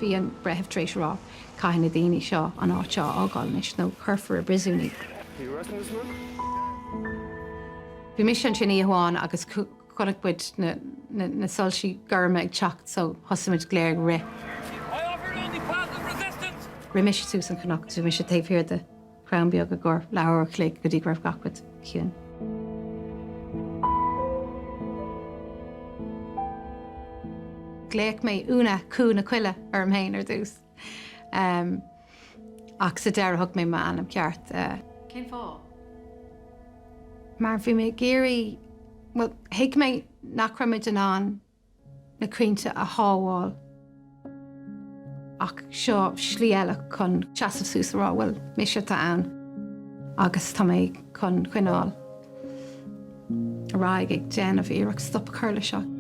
Bhí an breitheamh tar éis a rá, caithfidh na daoine seo an áit seo a fhágáil anois nó cuirfear i bpríosún iad. Bhí mise ansin oíche amháin agus chonaic muid na soilsí gorma ag teacht so thosaigh muid go léir ag rith. Rith mise suas an cnoc agus bhí mise taobh thiar de chrann beag i gcomhair leathuair a chloig go dtí go raibh gach rud ciúin. Ghlaoigh mé Úna Cú na Coille orm féin ar dtús. Ach sa deireadh thug mé m'ainm ceart. Cén fáth? Mar bhí mé ag iarraidh, bhuel, thuig mé nach raibh muid in ann na crainnte a shábháil ach seo slí eile chun seasamh suas a rá, bhuel, mise atá ann agus tá mé chun coinneáil ar aghaidh ag déanamh iarracht stop a chur le seo.